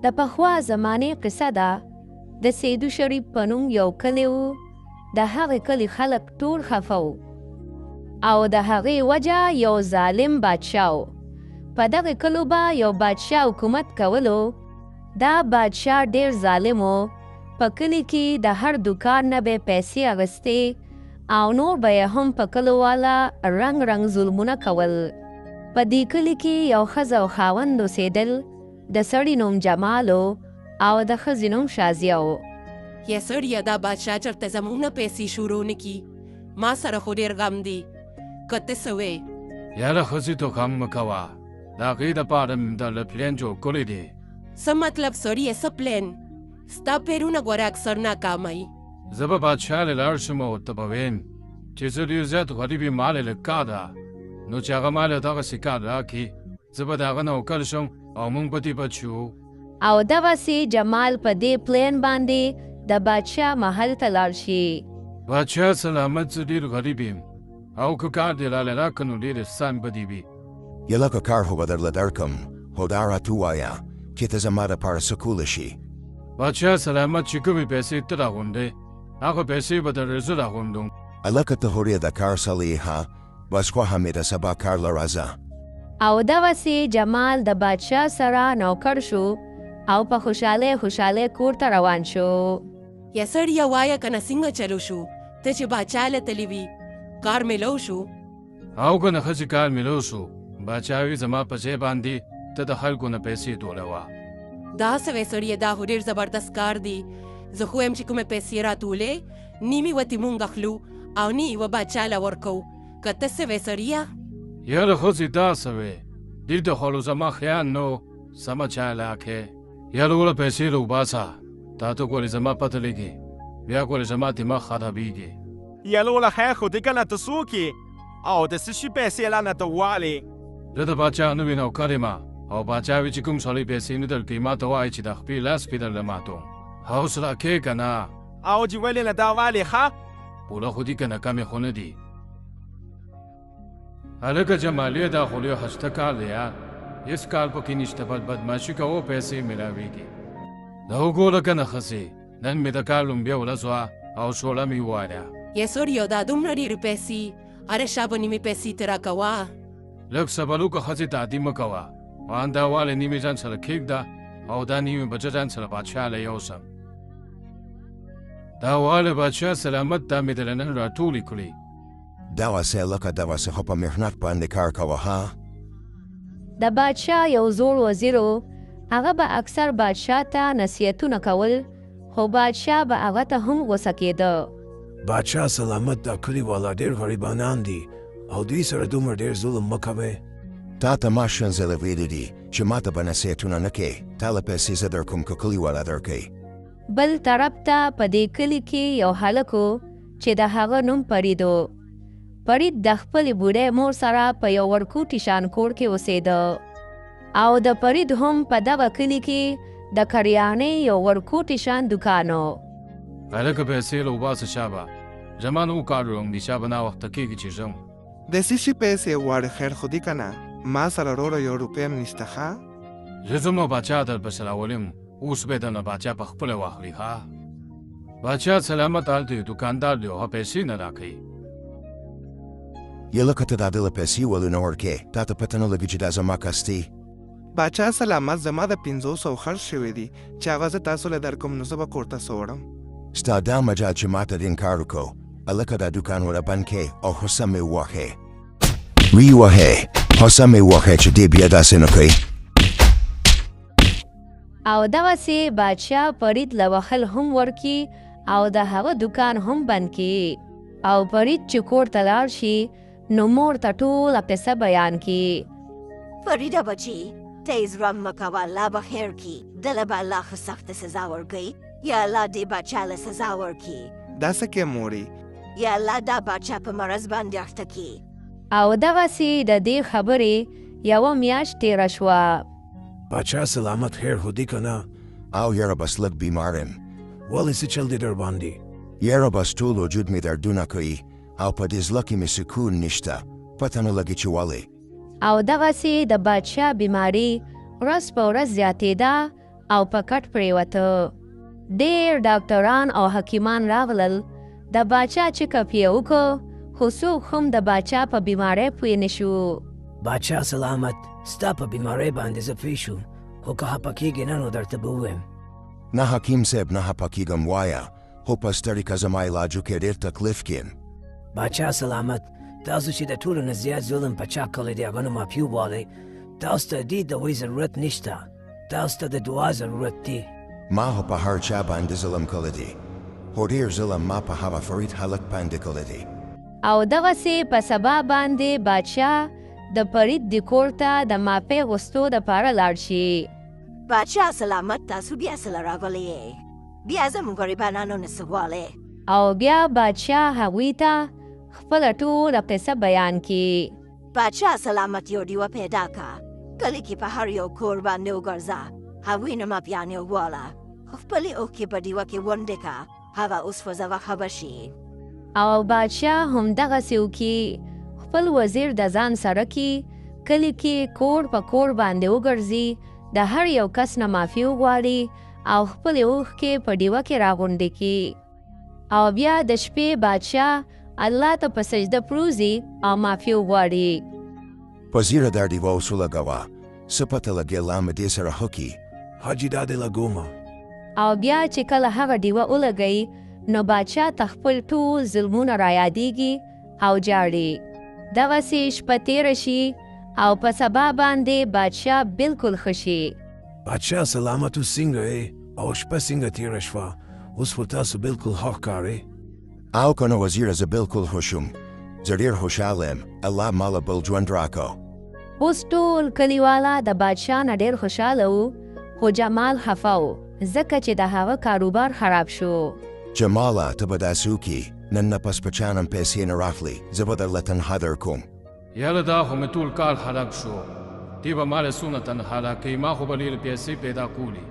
د پخوا زمانې قصه ده. د سیدو شریف په نوم یو کلی و. د هغې کلي خلک ټول خفه وو او د هغې وجه یو ظالم بادشاه و. په دغه کلو به یو بادشاه حکومت کولو. دا بادشاه ډیر ظالم و. په کلي کې د هر دوکان نه به پیسې اخیستې او نور به یې هم په کلو والا رنګ رنګ ظلمونه کول. په دې کلي کې یو ښځه او خاوند اوسېدل. د سړي نوم جمال و او د ښځې نوم شازیه و. یا سړیه، دا بادشاه چرته زموږ نه پیسې شروع نه کي. ما سره خو ډېر غم دی، که ته څه وې؟ یاره ښځې، ته غم مه کوه، د هغې دپاره مې درله پلان جوړ کړی دی. څه مطلب سړیه، څه پلان؟ ستا پلانونه ګوره اکثر ناکاموي. زه به بادشاه له لاړ شم او ورته به ویم چې زه ډېر زیات غریب یم، ما له لږ کار ده، نو چې هغه ما له دغسې کار راکړي، زه به د هغه نوکر شم او موږ به دې بچ شو. او دغسې جمال په دې پلان باندې د بادشاه محل ته لاړ شي. بادشاه سلامت، زه ډېر غریب یم او که کار دې راله راکړ نو ډېر احسان به دې وي. یلکه کار خو به درله درکم، خو دا راته ووایه چې ته زما دپاره څه کولی شي؟ بادشاه سلامت، چې کومې پیسې ته راغونډې، هغه پیسې به درله زه راغونډوم. هلکه ته خو ډېر د کار سړی یې، ها بس خوښه مې ده، سبا کار له راځه. او دغسې جمال د بادشاه سره نوکر شو او په خوشحالۍ خوشحالۍ کور ته روان شو. یا سړیه، وایه که نه، څنګه چلو شو؟ ته چې باچا له تللی وي، کار میلو شو؟ او که نه ښځې، کار میلو شو. باچا وي زما په ځای باندې ته د خلکو نه پیسې ټولوه. دا څه وې سړیه؟ دا خو ډېر زبردست کار دی. زه خو وایم چې کومې پیسې راتولې، نیمې وتې مونږ اخلو او نیمې به باچا له ورکوو. که ته څه وې سړیه؟ یاره ښځې، دا څه وې؟ دلته خو زما خیال نو سمه چالاکې. یاره وله پیسې راوباسه، تا ته ګورې زما پته لګي، بیا ګورې زما دماغ خرابېږي. یلوله خیر خو دې کنه، ته څوک یې او د څه شي پیسې رانه ته غواړې؟ زه د باچا نوی نوکر یم او باچا وي چې کوم سړی پیسې نه درکوي، ما ته وایي چې د خپل لاس پې درله ماتوم. اوس راکې که نه؟ او چې ولې نه دا والې ښه؟ پوره خو دي که نه، کمې خو نه دي. هلکه جمالې، دا خو لوی خسته کار دی، هېڅ کار پکې نشته، بد بدماشي کوو، پیسې میلاویږي. دا وګوره که نه ښځې، نن مې د کار لومبۍ ورځ وه او شوله مې وویله. یا سړیه، دا دومره ډېرې پیسې؟ اره شابه، نیمې پیسې ته راکوه. لږ صبر وکړه ښځې، تادي مه کوه. وان دا والې نیمې ځان سره کښېږده او دا نیمې به زه ځان سره بادشاه له یوسم. دا والې بادشاه سلامت، دا مې درله نن راټولې کړې. دغسې لکه دغسې، خو په محنت باندې کار کوه ها. د بادشاه یو زوړ وزیر و. هغه به اکثر بادشاه ته نصیحتونه کول، خو بادشاه به هغه ته هم غوسه کېده. بادشاه سلامت، دا کلي والا ډېر غریبانان دي او دوی سره دومره ډېر ظلم مه کوئ. تا ته ما شل ځله ویلي دي چې ما ته به نصیحتونه نه کوې. تا له پیسې زه درکوم که کلي والا درکوي؟ بل طرف ته په دې کلي کې یو هلک و چې د هغه نوم فرید و. فرید د خپلې بوډۍ مور سره په یو وړکوټي شان کور کې اوسېده او د فرید هم په دغه کلي کې د کریانې یو وړکوټي شان دوکان و. هلکه پیسې راوباسه شابه، زما نور کار روان دي، شابه ناوخته کېږي چې ځم. د څه شي پیسې غواړې؟ خیر خو دي که نه؟ ما سره وروره یو روپۍ هم نشته ښه. زه ځم او باچا درپسې راولم، اوس به درنه باچا په خپله واخلي. ښه باچا سلامت، هلته یو دوکاندار دی او هغه پیسې نه راکوي. یلکه ته دا دله پیسې ولې نه ورکې؟ تا ته پته نه لګي چې دا زما کس دی؟ باچا سلامت، زما د 500 خرڅ شوي دي، چې هغه زه تاسو له درکوم نو زه به کور ته څه وړم؟ ستا دا مجال چې ما ته دې انکار وکړو؟ هلکه دا دوکان وره بند کې او غوسه مې ووهې، ویې وهې، غوسه مې ووهې چې دې بیا داسې نه کوي. او دغسې بادشاه فرید له وهل هم ورکي او د هغه دوکان هم بند کي. او فرید چې کور ته لاړ شي نو مور ته ټوله قصه بیان کي. فریده بچي، ته زړه مه کوه، الله به خیر کړي، دله به الله ښه سخته سزا ورکوي. یا الله دې باچا له سزا ورکړي. دا څه کې مورې؟ یا الله دا باچا په مرض باندې اخته کړي. او دغسې د دې خبرې یوه میاشت تېره شوه. باچا سلامت، خیر خو دي که نه؟ او یاره بس لږ بیمار یم. ولې، څه چل دی درباندې؟ یاره بس ټول وجود مې دردونه کوي او په دې زړه کې مې سکون نشته، پته نه لګي چې ولې. او دغسې د بادشاه بیماري ورځ په ورځ زیاتېده. او په کټ پرېوته. ډېر ډاکټران او حکیمان راغلل، د باچا چک اپ یې وکړ، خو څوک هم د باچا په بیمارۍ پوه نه شو. باچا سلامت، ستا په بیمارۍ باندې زه پوه شوم، خو که خپه کېږې نه نو درته به ووایم. نه حکیم صاحب، نه خپه کېږم، وایه، خو په ستړي که زما علاج وکړې ډېر تکلیف کې یم. باچا سلامت، تاسو چې د ټولو نه زیات ظلم په چا کړی دی هغه نو معافي وغواړئ. تاسو ته دې دوایي ضرورت نشته، تاسو ته د دعا ضرورت دی. ما خو په هر چا باندې ظلم کړی دی، خو ډېر ظلم ما په هغه فرید هلک باندې کړی دی. او دغسې په سبا باندې باچا د فرید د کور ته د معافۍ غوښتو دپاره لاړ شي. باچا سلامت، تاسو بیا څه له راغلي یئ؟ بیا زموږ غریبانانو نه څه غواړئ؟ او بیا باچا هغوی ته خپله ټوله قصه بیان کړي. باچا سلامت، یو ډیوه پیدا که، کلي کې په هر یو کور باندې وګرځه، هغوی نه معافیانې وغواړه، خپلې اوښکې په ډیوه کې ونډې که، هغه وسوځوه ښه به شي. او باچا هم دغسې وکړي، خپل وزیر د ځان سره کړي، کلي کې کور په کور باندې وګرځي، د هر یو کس نه معافي وغواړي او خپلې اوښکې په ډیوه کې راغونډې کړي. او بیا د شپې باچا الله ته په سجده پروزي او معافي وغواړي. وزیره دا ډیوه اوس ولګوه، څه پته لګې الله مې دې سره ښه کړي. حاجي دا دې لګومه. او بیا چې کله هغه ډیوه ولګوي نو باچا ته خپل ټول ظلمونه رایادېږي او ژاړي. دغسې شپه تېره شي او په سبا باندې باچا بالکل ښه شي. باچا سلامت، اوس څنګه یې او شپه څنګه تېره شوه؟ اوس خو تاسو بالکل ښه ښکارئ. او که نه وزیره، زه بالکل ښه شوم، زه ډېر خوشحاله یم، الله ماله بل ژوند راکړ. اوس ټول کلیواله د بادشاه نه ډېر خوشحاله وو، خو جمال خفه و، ځکه چې د هغه کاروبار خراب شو. جماله، ته به داسې وکړې، نن نه پس په چا نه هم پیسې نه راخلې، زه به درله تنخوا درکوم. یاره دا خو مې ټول کار خراب شو، دی به ماله څونه تنخوا راکوي؟ ما خو به ډېرې پیسې پیدا کولې.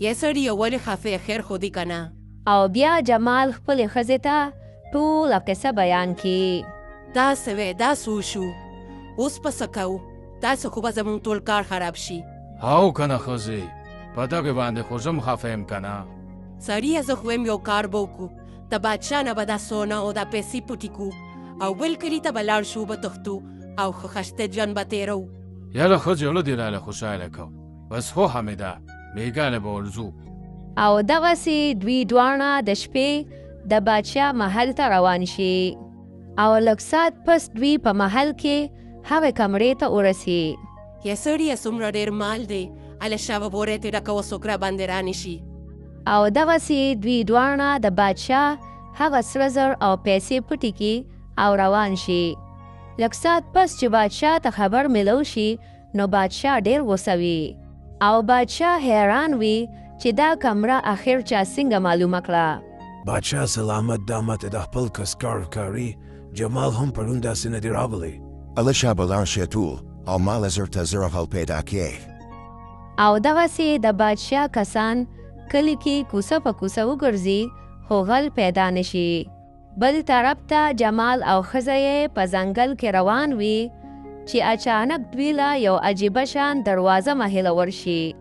یه سړیه، ولې خفه یې؟ خیر خو دی که نه؟ او بیا جمال خپلې ښځې ته ټوله قصه بیان کړي. دا څه وې؟ دا څه وشو؟ اوس به څه کوو؟ داسې خو به زموږ ټول کار خراب شي. هاو که نه ښځې، په دغې باندې خو زه هم خفه یم که نه. سړیه، زه خو وایم یو کار به وکړو، د بادشاه نه به دا سونا او دا پیسې پټې کړو او بل کلي ته به لاړ شو، به تښتو او ښه خشته ژوند به تېروو. یاره ښځې، زړه دې راله خوشحاله کړ، بس خو حمیده، بېګا له به ورځو. او دغسې دوی دواړه د شپې د بادشاه محل ته روان شي او لږ ساعت پس دوی په محل کې هغې کمرې ته ورسي. یه سړیه، څومره ډېر مال دی، هله شابه بورې ترې ډکوه، څوک راباندې رانشي. او دغسې دوی دواړه د بادشاه هغه سره زر او پیسې پټې کړي او روان شي. لږ ساعت پس چې بادشاه ته خبر میلو شي نو بادشاه ډېر غوسه وي او بادشاه حیران وي چې دا کمره اخر چا څنګه معلومه کړه. باچا سلامت، دا ماته د خپل کس کار ښکاري، جمال هم پرون داسې نه دی راغلی. هله شابه لاړ شئ ټول او ماله زر تر زره غل پیدا کړئ. او دغسې د بادشاه کسان کلي کې کوڅه په کوڅه وګرځي خو غل پیدا نه شي. بل طرف ته جمال او ښځه یې په ځنګل کې روان وي چې اچانک دوی له یو عجیبه شان دروازه مخې ورشي.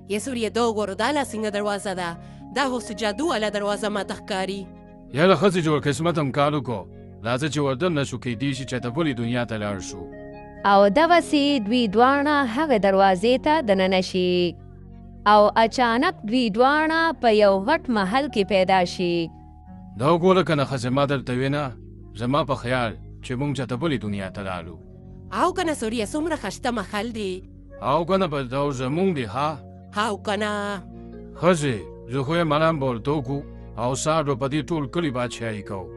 یه سړیه، دا وګوره، دا لا څنګه دروازه ده؟ دا خو څه جادو والا دروازه ماته ښکاري. یاره ښځې، جوړ قسمت هم کار وکړو، راځه چې وردننه شو، کیدی شي چې ته بلې دنیا ته لاړ شو. او دغسې دوی دواړه هغې دروازې ته دننه شي او اچانک دوی دواړه په یو غټ محل کې پیدا شي. دا وګوره که نه ښځې، ما درته وینه، زما په خیال چې مونږ چاته بلې دنیا ته لاړو. او که نه سړیه، څومره ښایسته محل دی. او که نه، بس دا زمونږ دی ها. او که نه. ښځې، زه خو یې ملام به ورته وکړو او سهار به په دې ټول کلي بادشاهي کوو.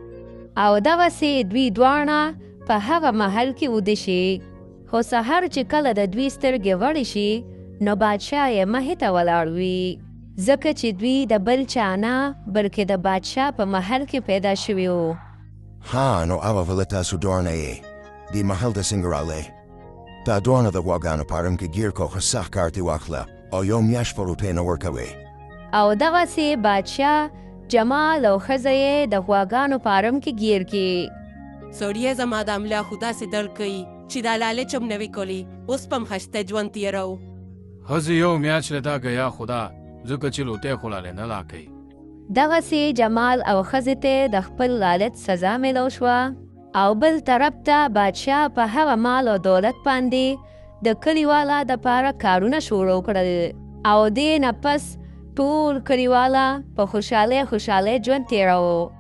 او دغسې دوی دواړه په هغه محل کې ویده شي، خو سهار چې کله د دوی سترګې غړې شي نو بادشاه یې مخې ته ولاړ وي، ځکه چې دوی د بل چا نه بلکې د بادشاه په محل کې پیدا شوي وو. ها نو هغه غله، تاسو دواړه یې دې محل ته څنګه راغلئ؟ دا دواړه د غواګانو پارم کې ګیر کو، خو سخت کار ترې واخله او یو میاشت به روپۍ نه ورکوې. او دغسې بادشاه جمال او ښځه یې د غواګانو فارم کې ګیر کړي. سړیه، زما د ملا خو داسې درد کوي چې دا لالچ هم نه وي کړی، اوس به هم ښایسته ژوند تېروو. ښځې، یو میاشت له دا ګیا خدا ځکه چې روټۍ خو لاله نه راکوي. دغسې جمال او ښځې ته د خپل لالچ سزا میلو شوه. او بل طرف ته بادشاه په هغه مال او دولت باندې د کلي والا د پاره کارونه شروع کړل او دې نه پس ټول کلي والا په خوشحالۍ خوشحالۍ ژوند تېراوه.